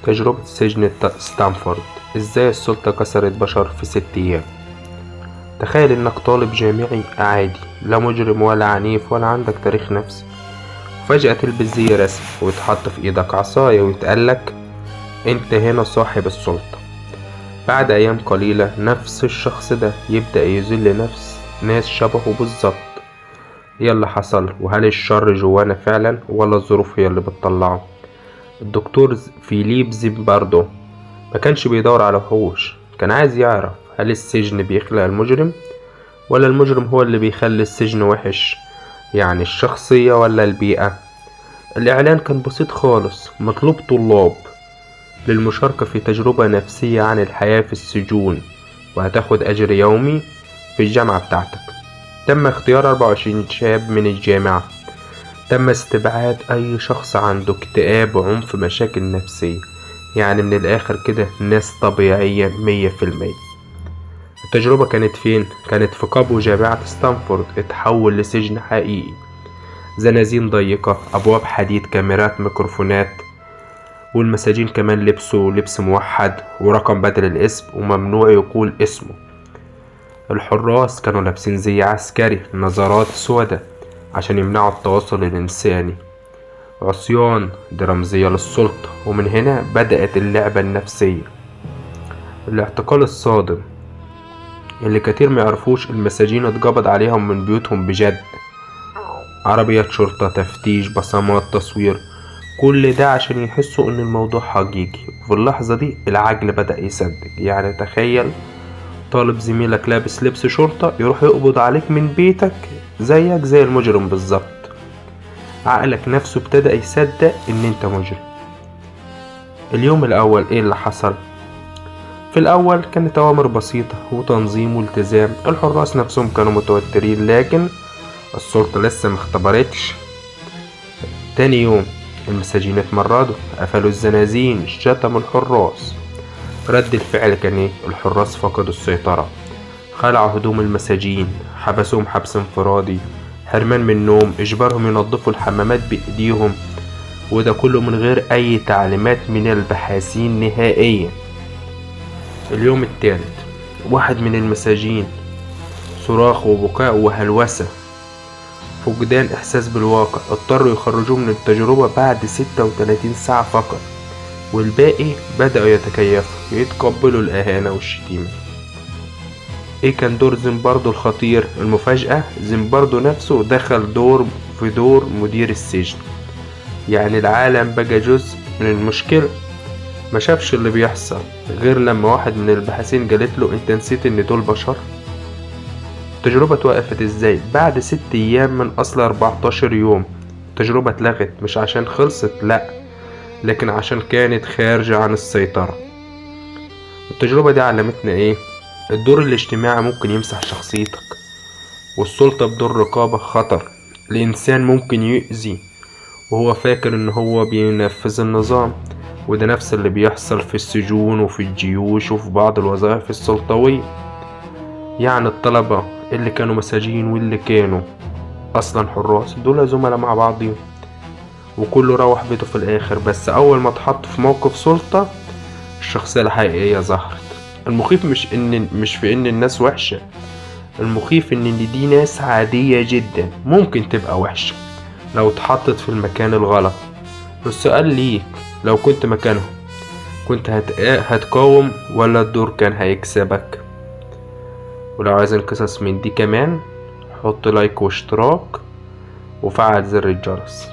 تجربة سجن ستانفورد، ازاي السلطة كسرت بشر في 6 أيام. تخيل انك طالب جامعي عادي، لا مجرم ولا عنيف ولا عندك تاريخ نفسي، وفجأة تلبس زي رسمي ويتحط في ايدك عصاية ويتقالك انت هنا صاحب السلطة. بعد ايام قليلة نفس الشخص ده يبدأ يذل نفس ناس شبهه بالظبط. ايه اللي حصل؟ وهل الشر جوانا فعلا ولا الظروف هي اللي بتطلعه؟ الدكتور فيليب زيمباردو ما كانش بيدور على وحوش، كان عايز يعرف هل السجن بيخلق المجرم ولا المجرم هو اللي بيخلي السجن وحش، يعني الشخصية ولا البيئة. الإعلان كان بسيط خالص، مطلوب طلاب للمشاركة في تجربة نفسية عن الحياة في السجون، وهتاخد أجر يومي في الجامعة بتاعتك. تم اختيار 24 شاب من الجامعة. تم استبعاد أي شخص عنده اكتئاب وعنف مشاكل نفسية، يعني من الآخر كده ناس طبيعية 100%. التجربة كانت فين؟ كانت في قبو جامعة ستانفورد، اتحول لسجن حقيقي. زنازين ضيقة، أبواب حديد، كاميرات، ميكروفونات، والمساجين كمان لبسوا لبس موحد ورقم بدل الاسم وممنوع يقول اسمه. الحراس كانوا لابسين زي عسكري، نظارات سوداء عشان يمنعوا التواصل الإنساني. عصيان دي رمزية للسلطة، ومن هنا بدأت اللعبة النفسية. الاعتقال الصادم اللي كتير ما يعرفوش، المساجين اتقبض عليهم من بيوتهم بجد، عربيات شرطة، تفتيش، بصمات، تصوير، كل ده عشان يحسوا ان الموضوع حقيقي. وفي اللحظة دي العقل بدأ يصدق. يعني تخيل طالب زميلك لابس لبس شرطة يروح يقبض عليك من بيتك زيك زي المجرم بالظبط. عقلك نفسه ابتدأ يصدق ان انت مجرم. اليوم الاول ايه اللي حصل؟ في الاول كانت اوامر بسيطة وتنظيم والتزام، الحراس نفسهم كانوا متوترين لكن السلطة لسه مختبرتش. تاني يوم المساجين اتمردوا، قفلوا الزنازين، شتموا الحراس. رد الفعل كان ايه؟ الحراس فقدوا السيطرة، خلعوا هدوم المساجين، حبسوهم حبس انفرادي، حرمان من النوم، اجبارهم ينظفوا الحمامات بايديهم، وده كله من غير اي تعليمات من البحاثين نهائيا. اليوم الثالث واحد من المساجين صراخ وبكاء وهلوسة، فقدان إحساس بالواقع، اضطروا يخرجوه من التجربة بعد 36 ساعة فقط، والباقي بدأوا يتكيفوا، يتقبلوا الإهانة والشتيمة. ايه كان دور زيمباردو الخطير؟ المفاجأة زيمباردو نفسه دخل دور في دور مدير السجن، يعني العالم بقى جزء من المشكلة. ما شافش اللي بيحصل غير لما واحد من الباحثين قالت له انت نسيت ان دول بشر. التجربة اتوقفت ازاي؟ بعد 6 ايام من اصل 14 يوم التجربة اتلغت، مش عشان خلصت، لا، لكن عشان كانت خارجة عن السيطرة. التجربة دي علمتنا ايه؟ الدور الاجتماعي ممكن يمسح شخصيتك، والسلطة بدون رقابة خطر. الإنسان ممكن يؤذي وهو فاكر إن هو بينفذ النظام، وده نفس اللي بيحصل في السجون وفي الجيوش وفي بعض الوظائف السلطوية. يعني الطلبة اللي كانوا مساجين واللي كانوا أصلا حراس دول زملاء مع بعضهم، وكله روح بيته في الآخر، بس أول ما اتحط في موقف سلطة الشخصية الحقيقية ظهرت. المخيف مش في إن الناس وحشة، المخيف إن دي ناس عادية جدا ممكن تبقى وحشة لو اتحطت في المكان الغلط. السؤال ليك، لو كنت مكانهم كنت هتقاوم ولا الدور كان هيكسبك؟ ولو عايزين قصص من دي كمان حط لايك واشتراك وفعل زر الجرس.